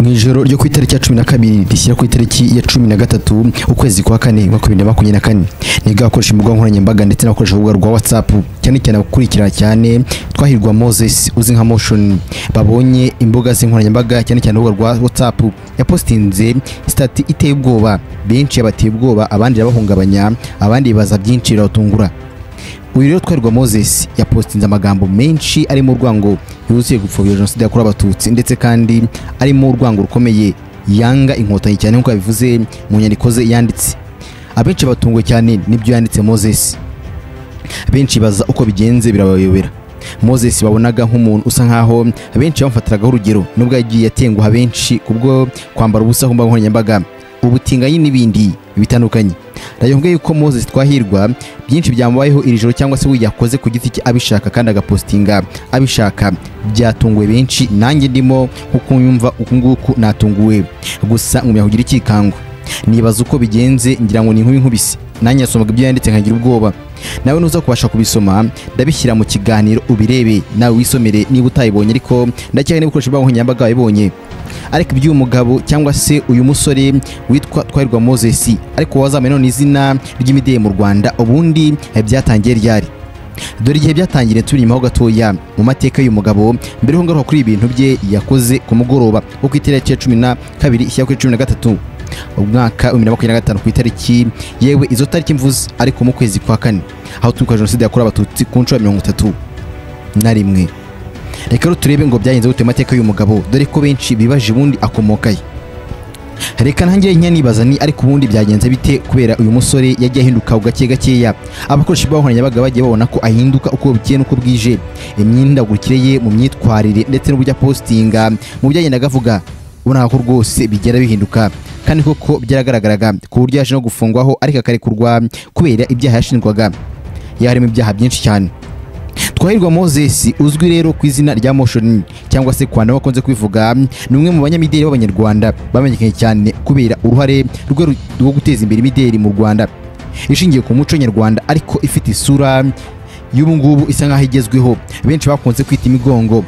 Mu ijoro ryo ku itariki ya 12 rishyira ku itariki ya 13 ukwezi kwa kane mwaka 2024, nibwo abakoresha imbuga nkoranyambaga ndetse n'abakoresha urubuga rwa WhatsApp, cyane cyane abakurikira cyane Twahirwa Moses uzi nka Moshions, babonye imbuga z'inkoranyambaga, cyane cyane urubuga rwa WhatsApp, yapostinze status iteye ubwoba. Benshi yabateye ubwoba, abandi irabahungabanya, abandi bibaza byinshi, birabatungura. Uyu rero Twahirwa Moses yapostinze amagambo menshi arimo urwango yuzuye gupfobya jenoside yakorewe Abatutsi, ndetse kandi arimo urwango rukomeye, yanga Inkotanyi cyane nk'uko yabivuze mu nyandiko ze yanditse. Abenshi batunguwe cyane n'ibyo yanditse Moses. Benshi baza uko bigenze, birabayobera. Moses babonaga nk'umuntu usa nkaho abenshi bamufatiragaho urugero, nubwo yagiye atenguha benshi kubwo kwambara ubusa ku mbuga nkoranyambaga, ubutinganyi n'ibindi bitandukanye. Ndayongeye yuko Moses Twahirwa byinshi byamubayeho iri joro, cyangwa se we yakoze ku giti cye abishaka kandi agapostinga abishaka, byatunguwe benshi, nanjye ndimo. Nkuko nyumva uku nguku natunguwe, gusa ngumya kugira ikikango, nibaza uko bigenze, ngira ngo ni inkuru inkubise. Nanjye nasomaga ibyo yanditse nkagira ubwoba. Nawe nuza kubasha kubisoma, ndabishyira mu kiganiro ubirebe, nawe wisomere niba utayibonye, ariko ndacyari n'ibikoresho imbuga nkoranyambaga wabibonye. Ariko iby'uyu mugabo cyangwa se uyu musore witwa Twahirwa Moses, ariko wazamenye none izina ry'imideli mu Rwanda, ubundi byatangiye ryari? Dore igihe byatangiriye. Turi inyuma ho gatoya mu mateka y'uyu mugabo, mbere ho ngaruka kuri ibintu bye yakoze ku mugoroba wo ku itariki ya 12 ishyira kuri 13 umwaka wa 2025, ku itariki, yewe izo tariki mvuze, ariko mu kwezi kwa kane, aho twibuka jenoside yakorewe Abatutsi ku nshuro ya 31. Reka rero turebe ngo byagenze gute mu mateka y'uyu mugabo, dore ko benshi bibaje ubundi akomoka he. Reka ntangire njya nibaza ni ariko ubundi byagenze bite, kubera uyu musore yagiye ahinduka gake gakeya. Abakoresha imbuga nkoranyambaga bagiye babona ko ahinduka uko bukeye n'uko bwije, imyindagurikire ye mu myitwarire ndetse n'uburyo apostinga, mu byo yagendaga avuga, ubona ko rwose bigera bihinduka. Kandi koko byaragaragaraga, ku buryo yaje no gufungwaho ariko akarekurwa kubera ibyaha yashinjwaga. Yarimo ibyaha byinshi cyane. Twahirwa Moses uzwi rero ku izina rya Moshions cyangwa se kwa nawe akunze kwivuga, ni umwe mu banyamideli b'Abanyarwanda bamenyekanye cyane kubera uruhare rwe rwo guteza imbere imideli mu Rwanda ishingiye ku muco nyarwanda, ariko ifite isura y'ubu ngubu isa nkaho igezweho, benshi bakunze kwita imigongo.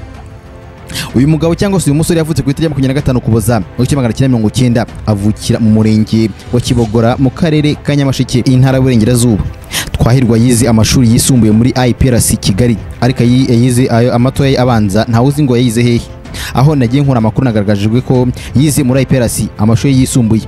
Uyu mugabo cyangwa se uyu musore yavutse ku itariki ya 25 Ukuboza mu 1990, avukira mu murenge wa Kibogora mu karere ka Nyamasheke, intara y'Uburengerazuba. Twahirwa yize amashuri yisumbuye muri IPRC Kigali, ariko yize ayo amatoya abanza ntawe uzi ngo yayize hehe. Aho nagiye nkura amakuru, nagaragajwe ko yize muri IPRC amashuri yisumbuye,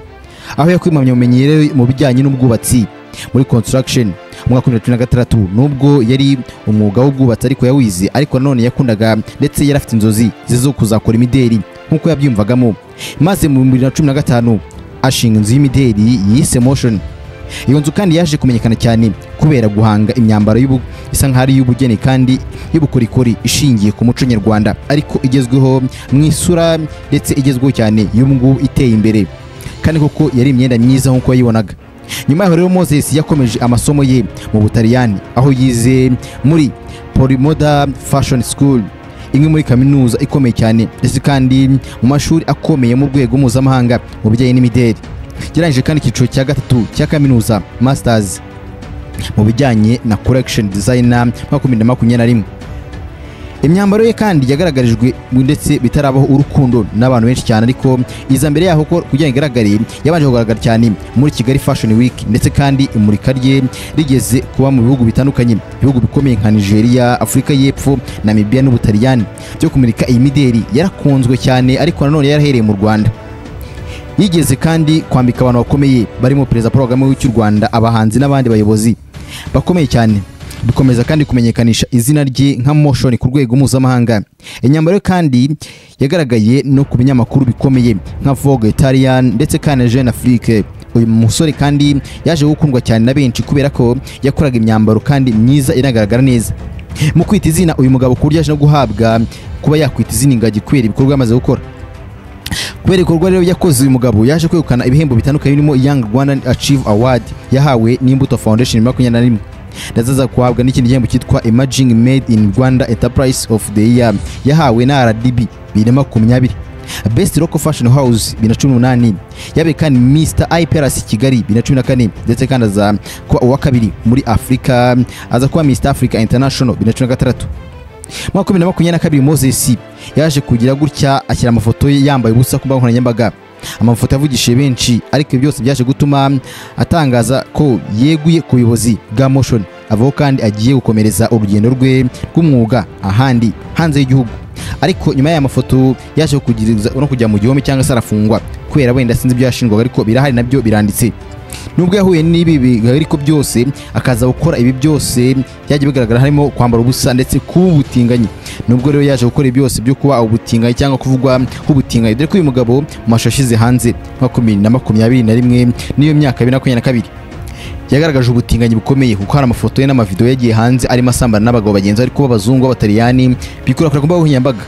aho yakuye impamyabumenyi rero mu bijyanye n'ubwubatsi, muri construction, mu mwaka wa 2016. Nubwo yari umwuga w'ubwubatsi ariko yawize, ariko nanone yakundaga ndetse yari afite inzozi zo kuzakora imideli nk'uko yabyumvagamo, maze mu 2015 ashinga inzu y'imideli yise Moshions. Iyo nzu kandi yaje kumenyekana cyane kubera guhanga imyambaro isa nk'aho ari iy'ubugeni kandi y'ubukorikori, ishingiye ku muco nyarwanda ariko igezweho mu isura, ndetse igezweho cyane y'ubu ngubu iteye imbere. Kandi koko yari imyenda myiza nk'uko yayibonaga. Nyuma yaho rero Moses yakomeje amasomo ye mu Butaliyani, aho yize muri Polimoda Fashion School, imwe muri kaminuza ikomeye cyane ndetse kandi mu mashuri akomeye mu rwego mpuzamahanga mu bijyanye n'imideli. Yarangije kandi icyiciro cya gatatu cya kaminuza, masters, mu bijyanye na collection designer mu mwaka wa 2021. Imyambaro ye kandi yagaragarijwe ndetse bitarabaho urukundo n'abantu benshi cyane, ariko iza mbere yaho ko kugira ngo igaragare, yabanje kugaragara cyane muri Kigali Fashion Week, ndetse kandi imurika rye rigeze kuba mu bihugu bitandukanye, ibihugu bikomeye nka Nigeria, Afurika y'Epfo, Namibia n'Ubutaliyani byo kumurika iyi mideli. Yarakunzwe cyane, ariko nanone yarahereye mu Rwanda. Yigeze kandi kwambika abantu bakomeye barimo Perezida Paul Kagame w'u Rwanda, abahanzi n'abandi bayobozi bakomeye cyane, bikomeza kandi kumenyekanisha izina rye nka Moshions ku rwego mpuzamahanga. Imyambaro ye kandi yagaragaye no ku binyamakuru bikomeye nka Vogue Italian ndetse kandi na Jeune Afrique. Uyu musore kandi yaje gukundwa cyane na benshi kubera ko yakoraga imyambaro kandi myiza inagaragara neza. Mu kwita izina uyu mugabo, ku buryo yaje no guhabwa kuba yakwita izina ingagi kubera ibikorwa yamaze gukora. Kubera ibikorwa rero yakoze, uyu mugabo yaje kwegukana ibihembo bitandukanye birimo Young Rwandan Achieve Award yahawe n'Imbuto Foundation 21, ndetse aza guhabwa n'ikindi gihembo cyitwa Emerging Made in Rwanda Enterprise of the Year yahawe na RDB 2020, Best Local Fashion House 2018. Yabaye kandi Mr IPRC Kigali 2014, ndetse kandi aza kuba uwa kabiri muri Afurika, aza kuba Mr Africa International 2016. Mu mwaka wa 2022 Moses yaje kugira gutya ashyira amafoto ye yambaye ubusa ku mbuga nkoranyambaga, amafoto yavugishije benshi, ariko ibyo byose byaje gutuma atangaza ko yeguye ku buyobozi bwa Moshions, avuga kandi agiye gukomereza urugendo rwe rw'umwuga ahandi hanze y'igihugu. Ariko nyuma y'aya mafoto yaje kugiriza no kujya mu gihome cyangwa se arafungwa kubera wenda sinzi ibyo yashinjwaga, ariko birahari nabyo biranditse. Nubwo yahuye n'ibi ariko byose akaza gukora ibi byose byagiye bigaragara harimo kwambara ubusa ndetse kuba ubutinganyi. Nubwo rero yaje gukora ibi byose byo kuba ubutinganyi cyangwa kuvugwa nk'ubutinganyi, dore ko uyu mugabo mu mashusho ashyize hanze nka 2021 n'iyo myaka 2022 yagaragaje ubutinganyi bukomeye, kuko hari amafoto ye n'amavideo yagiye hanze arimo asambana n'abagabo bagenzi ariko b'abazungu b'abataliyani bikura ku mbuga nkoranyambaga.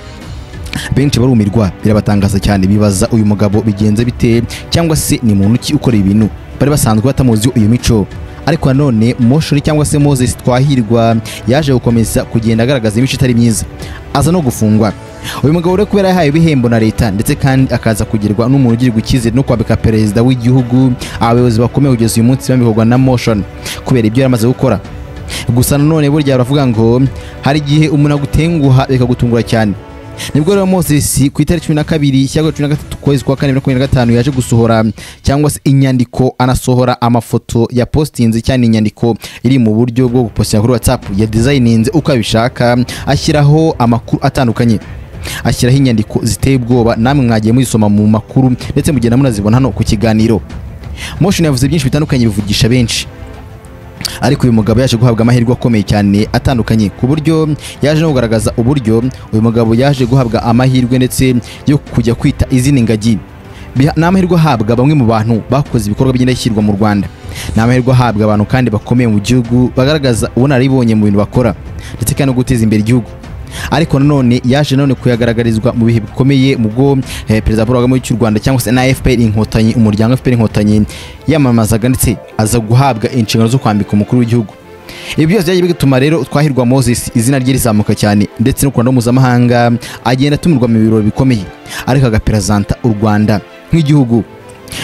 Benshi barumirwa, birabatangaza cyane, bibaza uyu mugabo bigenze bite cyangwa se ni muntu ki ukora ibintu bari basanzwe batamuzi uyu mico. Ariko nanone Moshions cyangwa se Moses Twahirwa yaje gukomeza kugenda agaragaza imico itari myiza, aza no gufungwa. Uyu mugabo rero kubera yahawe ibihembo na leta ndetse kandi akaza kugirwa n'umuntu ugirirwa icyizere no kwambika perezida w'igihugu, abayobozi bakomeye kugeza uyu munsi bambikorwa na Moshions kubera ibyo yaramaze gukora. Gusa nanone burya baravuga ngo hari igihe umuntu agutenguha bikagutungura cyane. Nibwo rero Moses ku itariki 12 cyangwa 13 kwezi kwa kane 2025 yaje gusohora cyangwa se inyandiko, anasohora amafoto ya postinze cyane inyandiko iri mu buryo bwo gupostinga kuri WhatsApp ya designinze uko abishaka, ashyiraho amakuru atandukanye, ashyiraho inyandiko ziteye ubwoba, namwe mwagiye muzisoma mu makuru ndetse mugenda munazibona hano ku kiganiro. Moshions yavuze byinshi bitandukanye bivugisha benshi, ariko uyu mugabo yaje guhabwa amahirwe akomeye cyane atandukanye, ku buryo yaje no kugaragaza uburyo uyu mugabo yaje guhabwa amahirwe ndetse yo kujya kwita izina ingagi. Ni amahirwe ahabwa bamwe mu bantu bakoze ibikorwa by'indashyikirwa mu Rwanda, ni amahirwe ahabwa abantu kandi bakomeye mu gihugu bagaragaza ubunararibonye mu bintu bakora ndetse kandi no guteza imbere igihugu. Ariko nanone yaje none kuyagaragarizwa mu bihe bikomeye mu bwo Perezida Paul Kagame cy'u Rwanda cyangwa se na FPR Inkotanyi, umuryango FPR Inkotanyi yamamazaga, ndetse aza guhabwa inshingano zo kwambika umukuru w'igihugu. Ibi byose byagiye bituma rero Twahirwa Moses izina rye rizamuka cyane, ndetse no ku ruhando mpuzamahanga agenda atumirwa mu birori bikomeye, ariko agaperezanta u Rwanda nk'igihugu.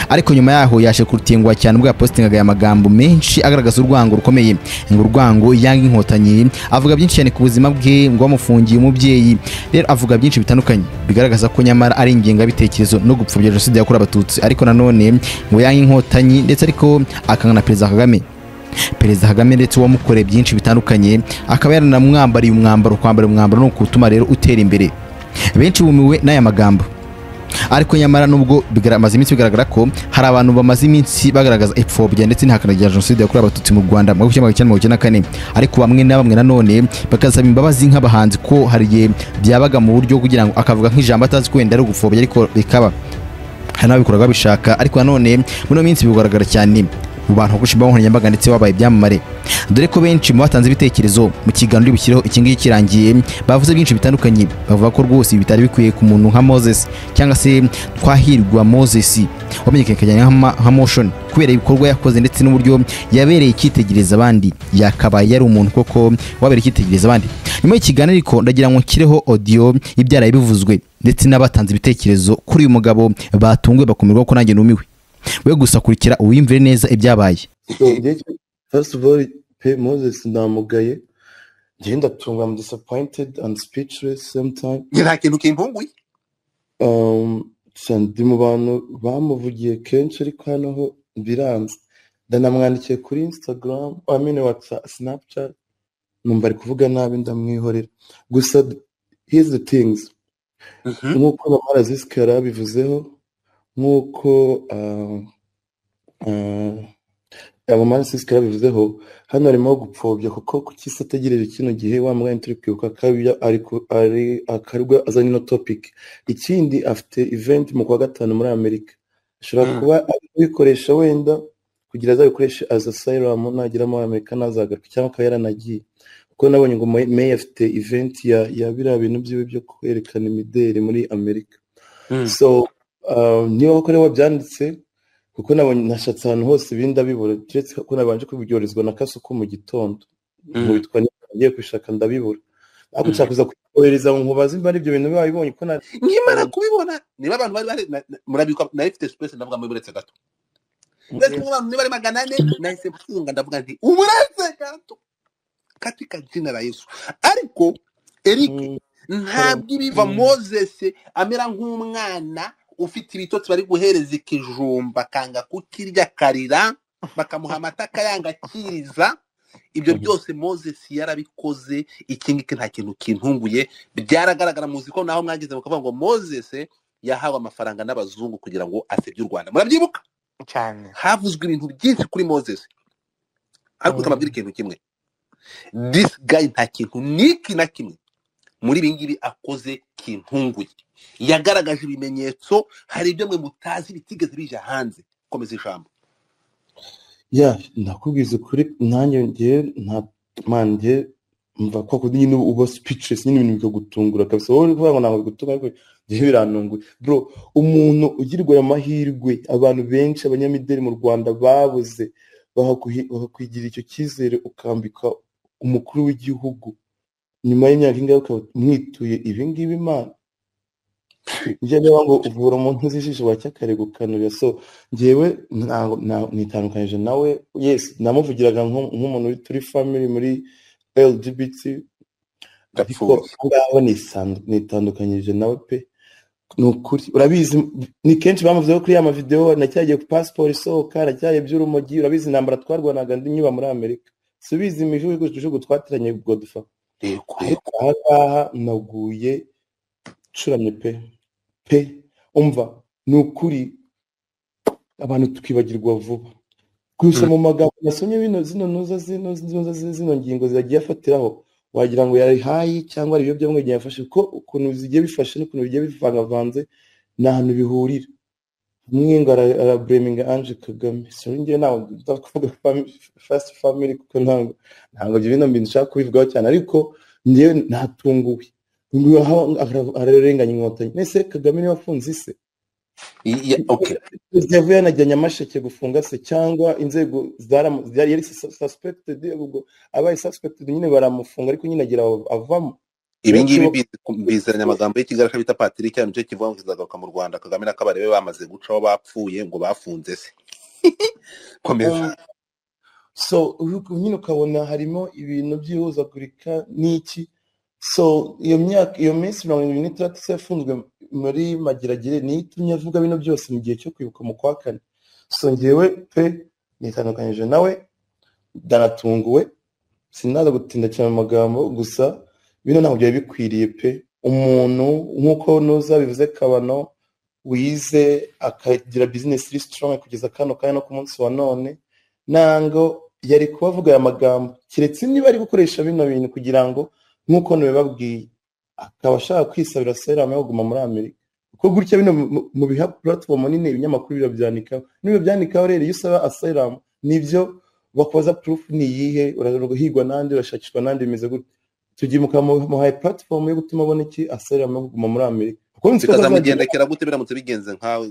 Ariko nyuma yaho yaje kurutingwa cyane ubwo yapostingaga aya magambo menshi agaragaza urwango rukomeye, ngo urwango yanga Inkotanyi, avuga byinshi cyane ku buzima bwe, ngo bamufungiye umubyeyi. Rero avuga byinshi bitandukanye bigaragaza ko nyamara ari ingengabitekerezo no gupfobya jenoside yakorewe Abatutsi, ariko nanone ngo yanga Inkotanyi ndetse ariko akanga na Perezida Kagame. Perezida Kagame ndetse wamukoreye byinshi bitandukanye, akaba yaranamwambariye umwambaro. Kwambara umwambaro ni ukutuma rero utera imbere. Benshi bumiwe n'aya magambo, ariko nyamara nubwo bimaze iminsi bigaragara ko hari abantu bamaze iminsi bagaragaza ipfobya ndetse n'ihakana rya jenoside yakorewe Abatutsi mu Rwanda mu 1994, ariko bamwe na bamwe nanone bakasaba imbabazi nk'abahanzi, ko hari igihe byabaga mu buryo kugira ngo akavuga nk'ijambo atazi ko wenda ari ugupfobya, ariko bikaba hari n'ababikoraga babishaka. Ariko nanone muri ino minsi bigaragara cyane mu bantu bakoresha imbuga nkoranyambaga ndetse babaye ibyamamare, dore ko benshi mu batanze ibitekerezo mu kiganiro bushyireho iki ngiki kirangiye bavuze byinshi bitandukanye, bavuga ko rwose ibi bitari bikwiye ku muntu nka Moses cyangwa se Twahirwa Moses wamenyekanye nka Moshions, kubera ibikorwa yakoze ndetse n'uburyo yabereye icyitegererezo abandi, yakabaye yari umuntu koko wabereye icyitegererezo abandi. Nyuma y'ikiganiro ariko ndagira ngo nshyireho audio ibyaraye bivuzwe ndetse n'abatanze ibitekerezo kuri uyu mugabo batunguwe bakumirwa ko nanjye numiwe. We gusa kurikira uwiyumvire neza ibyabaye. So, first of all, pe Moses ndamugaye, njye ndatunga, I'm disappointed and speechless same time. Njye nta kintu kintunguye. Ndi mu bantu bamuvugiye kenshi, ariko hano ho biranze. Ndanamwandikiye kuri Instagram, I mean WhatsApp, Snapchat, numva ari kuvuga nabi ndamwihorera. Gusa here's the things, nk'uko Mama Razisika yari abivuzeho, nk'uko Mama Razisika yarabivuzeho, hano harimo gupfobya, kuko kuki se ategereje kino gihe wa mwanya turi kwibuka kabya ari akarwa azanye ino topic? Ikindi, afite event mu kwa gatanu muri Amerika, ashobora kuba ari kubikoresha wenda kugira azabikoreshe as asylum nagera muri Amerika ntazagaruke, cyangwa akaba yaranagiye, kuko nabonye ngo May afite event ya biriya bintu byiwe byo kwerekana imideli muri Amerika. So niba koko ariwe wabyanditse, kuko nabonye nashatse ahantu hose ibindi ndabibura, keretse ko nabanje kubyoherezwa na Kasuku mu gitondo, nkubitwa ngiye kubishaka ndabibura, ariko nshaka kuza kohereza ngo nkubaze imba ari ibyo bintu babibonye ko Nkimara kubibona, niba abantu bari murabikwa, nari mfite space, ndavuga muri buretse gato, ndetse abantu niba ari 400, nahise mfunga, ndavuga nti uburetse gato katika jina la Yesu. Ariko Eric, Mm, ntabwo ibiva mm. Moses amera nk'umwana ufite ibitotsi bari guhereza ikijumba akanga kukirya akarira, bakamuha amata akayanga akiriza. Ibyo byose Moses yarabikoze. Iki ngiki nta kintu kintunguye, byaragaragara. Muzi ko naho mwageze mukavuga ngo Moses yahawe amafaranga n'abazungu kugira ngo asebye u Rwanda, murabyibuka cyane. Havuzwe ibintu byinshi kuri Moses, ariko ukamabwira ikintu kimwe, this guy nta kintu niki na kimwe muri ibi ngibi akoze kintunguye. Yagaragaje ibimenyetso, hari ibyo mwe mutazi bitigeze bija hanze. Komeza ijambo. Ya, ndakubwiza ukuri, nanjye ngewe nta man, ngewe mva kwa kundi nyine uba speechless nyine, ibintu bikagutungura kabisa. Wowe uri kuvuga ngo ntabwo bigutunga, ariko ngewe birantunguye bro. Umuntu ugirwa aya mahirwe, abantu benshi abanyamideli mu Rwanda babuze, bakakwigira icyo cyizere, ukambika umukuru w'igihugu nyuma y'imyaka ingahe ukaba mwituye ibi ngibi. Imana njye niba ngo uvura umuntu z'ijisho wacyakare gukanurira. So njyewe ntabwo nitandukanyije nawe. Yes, namuvugiraga nk'umuntu uri turi family muri LGBT, ariko Ndapfuye. ngaho nitandukanyije nawe pe, ni ukuri. Urabizi ni kenshi bamuvuzeho kuri ya mavideo, nacyagiye ku passport isohoka, nacyagiye by'urumogi. Urabizi intambara twarwanaga ndi nyuba muri Amerika, subizi imijugujugu twateranye Godfa. Yego. Ariko aha ngaha naguye curamye pe pe. Umva, ni ukuri abantu tukibagirwa vuba. Gusa mu magambo nasomye bino zino ntuza zino zino zino ngingo zagiye afatiraho, wagira ngo yari hayi cyangwa ari ibiyobyabwenge yafashe, ko ukuntu zigiye bifashe n'ukuntu bigiye bivangavanze ni ahantu bihurira. Umwe ngo arablaminga Ange Kagame. Sorry, njye ntabwo ndakuvuga first family, kuko ntabwo ibyo bino bintu nshaka kubivugaho cyane, ariko njyewe natunguwe. Ntunguwe aho ararenganya Inkotanyi. Nese Kagame niwe afunze ise? Okay. Perezida yavuye yanajya Nyamasheke gufunga se, cyangwa inzego zari yari suspected, ubwo abaye suspected nyine baramufunga, ariko nyine agira avamo. Ibi ngibi bizanye amagambo y'ikigarasha bita Patrick, nicyo kivuga ngo kizagaruka mu Rwanda. Kagame na Kabarebe bamaze gucaho bapfuye ngo bafunze se. Komeza. So nyine ukabona harimo ibintu by'ihuzagurika n'iki. So iyo myaka, iyo minsi 76 se yafunzwe muri Mageragere niyo itumye avuga bino byose mu gihe cyo kwibuka mu kwa kane. So njyewe pe nitandukanyije nawe, ndanatunguwe, sinaza gutinda cyane mu magambo, gusa bino ntabwo byari bikwiriye pe. Umuntu nk'uko nuza bivuze Kabano wize akagira business iri strong kugeza kano kanya no ku munsi wa none, ntango yari kubavuga aya magambo keretse niba ari gukoresha bino bintu kugira ngo nk'uko nabibabwiye akaba ashaka kwisabira asylum yo kuguma muri Amerika. Kuko gutya bino mu biha platform nini ibinyamakuru birabyandikaho, niba byandikaho rero iyo usaba asylum nibyo bakubaza proof ni iyihe, urahigwa nande, urashakishwa nande, bimeze gute. Tugiye mukamuhaye platform yo gutuma abona iki asylum yo kuguma muri Amerika. Kuko nzi ko azagira Bikazamugendekera gute biramutse bigenze nkawe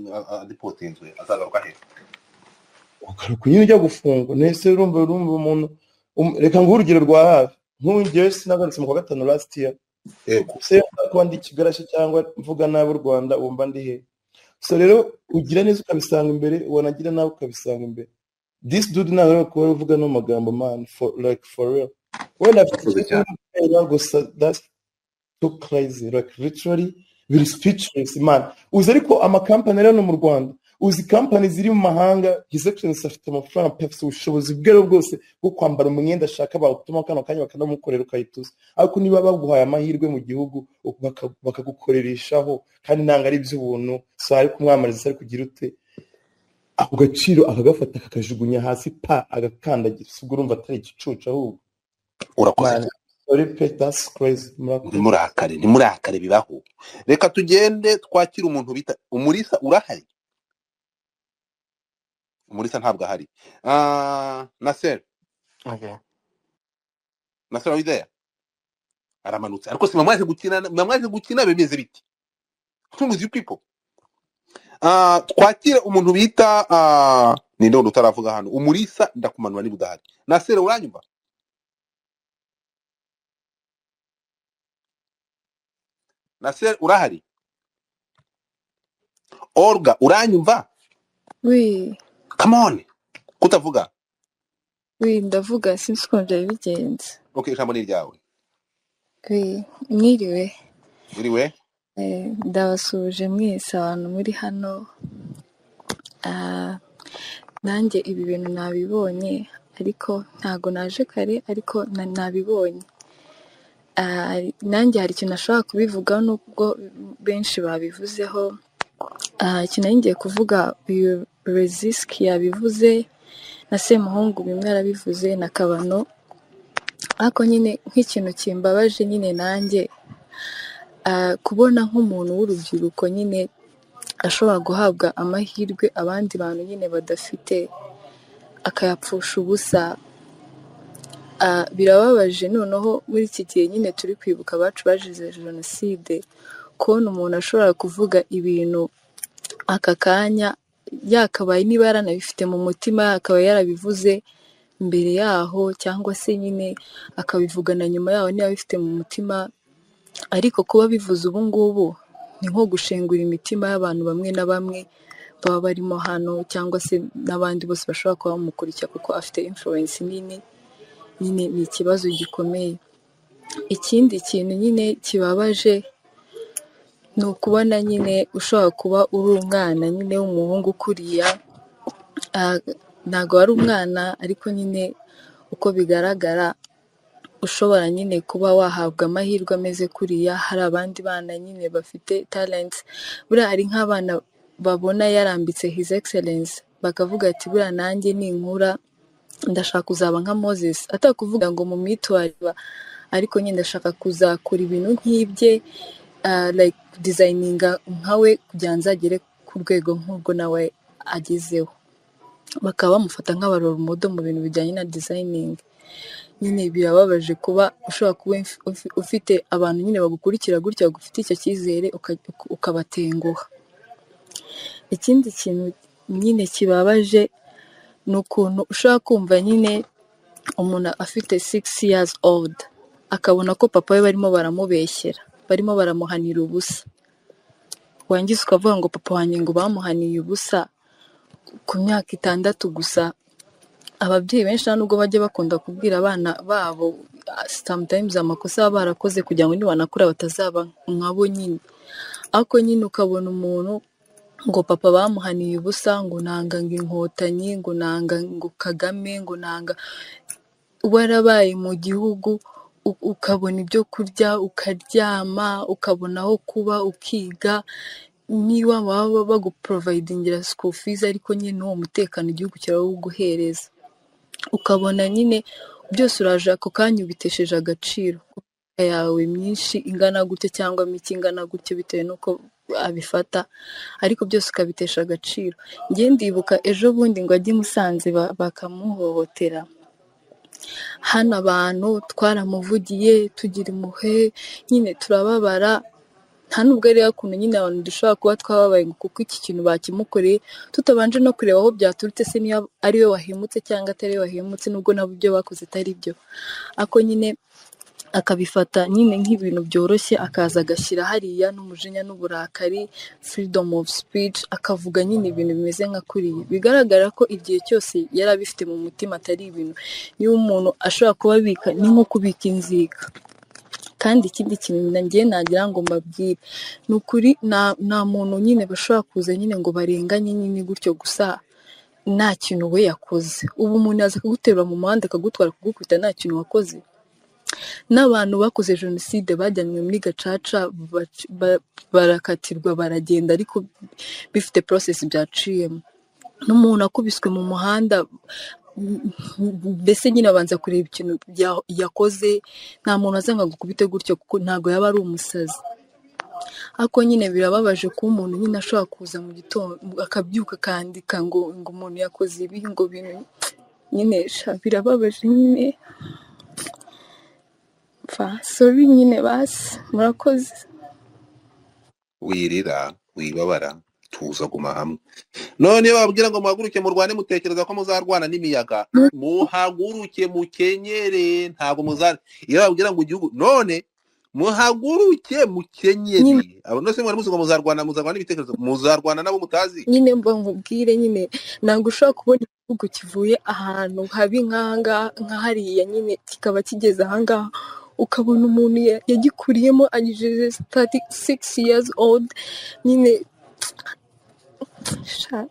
adeportinzwe, azagaruka he? Ugaruka nyine ujya gufungwa. Nese urumva umuntu reka nguhe urugero rwa hafi. Nk'ubu njyewe sinagarutse mu kwa gatanu last year. Yego. Se kuba ndi ikigarasha cyangwa mvuga nabi u Rwanda, wumva ndi he? So rero ugira neza ukabisanga imbere, wanagira nabi ukabisanga imbere. This dude ntabwo ari kuba uvuga no magambo man, for like for real. Wenda afite Urakoze icyo cyane. kumubwira, gusa that's too crazy, like literally biri speechless man. Uzi ariko amakampani rero no mu Rwanda, uzi kampani ziri mu mahanga, His Excellency afite amafaranga pe, afite ubushobozi bwe rero bwose bwo kwambara umwenda ashaka bawutuma kano kanya bakanamukorera ukayituza. Ariko niba baguhaye amahirwe mu gihugu bakagukorereshaho, kandi ntabwo ari iby'ubuntu, so ari kumwamariza, ari kugira ute, ako gaciro akagafata akakajugunya hasi pa agakandagira, si ubwo urumva atari igicucu ahubwo. Urakoze Man, cyane. sorry pe, that's crazy. Murakoze. Ntimurakare, ntimurakare, bibaho. Reka tugende twakire umuntu bita Umurisa. Urahari? Umurisa ntabwo ahari. Nasser, Okay. Nasser, are you there? Aramanutse. Ariko si mwaje gukina, mwaje gukina bimeze biti. What's wrong with you people? Twakire umuntu bita ninde wundi utaravuga hano? Umurisa ndakumanura niba udahari. Nasser, uranyumva? Nasser urahari? Olga uranyumva? Oui, Come on. Kutavuga. oui, ndavuga sinzi ukuntu byari bigenze. Okay, ijambo ni ryawe. Oui, mwiriwe. Uriwe? Ndabasuhuje mwese abantu muri hano. Nanjye ibi bintu nabibonye, ariko ntago naje kare, ariko nabibonye. Nanjye hari ikintu nashobora kubivugaho nubwo benshi babivuzeho. Ikintu nari ngiye kuvuga, uyu Reziski yabivuze, na Semuhungu bimwe yarabivuze, na Kabano. Ariko nyine nk'ikintu kimbabaje nyine nanjye, kubona nk'umuntu w'urubyiruko nyine ashobora guhabwa amahirwe abandi bantu nyine badafite, akayapfusha ubusa. Birababaje noneho muri iki gihe nyine turi kwibuka abacu bazize jenoside, kubona umuntu ashobora kuvuga ibintu aka kanya yakabaye niba yaranabifite mu mutima yakabaye yarabivuze mbere yaho, cyangwa se nyine akabivugana nyuma yaho niba abifite mu mutima, ariko kuba bivuze ubu ngubu ni nko gushengura imitima y'abantu bamwe na bamwe baba barimo hano, cyangwa se n'abandi bose bashobora kuba bamukurikira kuko afite influence nini. Nyine ni ikibazo gikomeye. Ikindi kintu nyine kibabaje ni ukubona nyine ushobora kuba uri umwana nyine w'umuhungu kuriya, ntabwo wari umwana ariko nyine uko bigaragara ushobora nyine kuba wahabwa amahirwe ameze kuriya. Hari abandi bana nyine bafite talents, buriya hari nk'abana babona yarambitse His Excellence bakavuga ati buriya nanjye ninkura ndashaka kuzaba nka Moses, atakuvuga ngo mu myitwarire, ariko nyine ndashaka kuzakora ibintu nk'ibye, like designinga nkawe kugira ngo nzagere ku rwego nk'urwo nawe agezeho. Bakaba bamufata nk'abarora modo mu bintu bijyanye na designing. Nyine birababaje kuba ushobora kuba ufite abantu nyine bagukurikira gutya, bagufitiye icyo cyizere, ukabatenguha. Ikindi kintu nyine kibabaje ni ukuntu ushobora kumva nyine umuntu afite 6 years old akabona ko papa we barimo baramubeshyera, barimo baramuhanira ubusa, wangiza ukavuga ngo papa wanjye ngo bamuhaniye ubusa ku myaka 6 gusa. Ababyeyi benshi nta nubwo bajya bakunda kubwira abana babo sometimes amakosa baba barakoze kugira ngo nibanakura batazaba nkabo nyine. Ariko nyine ukabona umuntu ngo papa bamuhaniye ubusa, ngo nanga ngo Inkotanyi, ngo nanga ngo Kagame, ngo nanga, warabaye mu gihugu ukabona ibyo kurya, ukaryama, ukabona aho kuba, ukiga, niba baba baguprovidingira school fees, ariko nyine n'uwo mutekano igihugu kirawuguhereza, ukabona nyine byose uraje ako kanya ubitesheje agaciro yawe myinshi ingana gutya cyangwa mike ingana gutya bitewe n'uko abifata, ariko byose ukabitesha agaciro. Njye ndibuka ejo bundi ngo ajye i Musanze bakamuhohotera, hano abantu twaramuvugiye tugira impuhwe nyine turababara, nta nubwo ari ukuntu nyine abantu dushobora kuba twababaye ngo kuko iki kintu bakimukoreye tutabanje no kureba aho byaturutse, se niba ari we wahemutse cyangwa atari we wahemutse, nubwo nabo ibyo bakoze atari byo, ariko nyine akabifata nyine nk'ibintu byoroshye, akaza agashyira hariya n'umujinya n'uburakari, freedom of speech, akavuga nyine ibintu bimeze nka kuriya. Bigaragara ko igihe cyose yari abifite mu mutima, atari ibintu niba umuntu ashobora kuba abika ni nko kubika inzika. Kandi ikindi kintu njye nagira ngo mbabwire ni ukuri, nta muntu nyine bashobora kuza nyine ngo barenganye nyine gutyo gusa nta kintu we yakoze. Ubu umuntu yaza akaguterura mu muhanda akagutwara akagukubita nta kintu wakoze. N'abantu bakoze jenoside bajyanywe muri gacaca barakatirwa baragenda, ariko bifite process byaciyemo. N'umuntu akubiswe mu muhanda, mbese nyine abanza kureba ikintu yakoze, nta muntu aza ngo agukubite gutyo kuko ntabwo yaba ari umusazi. Ariko nyine birababaje kuba umuntu nyine ashobora kuza mu gitondo akabyuka akandika ngo umuntu yakoze ibi, ngo bintu nyine sha birababaje nyine. Sorry nyine basi murakoze. Wirira wibabara, tuza guma hamwe. None iyo bababwira ngo muhaguruke murwane, mutekereza ko muzarwana n'imiyaga, muhaguruke mukenyere, ntabwo muzar. Iyo bababwira ngo igihugu, none muhaguruke mukenyere. Abo nose mwari muzi ngo muzarwana, muzarwana n'ibitekerezo, muzarwana nabo mutazi. Nyine mba nkubwire nyine ntabwo ushobora kubona igihugu kivuye ahantu habi nk'ahangaha, nka hariya nyine kikaba kigeze ahangaha, Ukabona umuntu yagikuriyemo agejeje 36 years old nyine sha.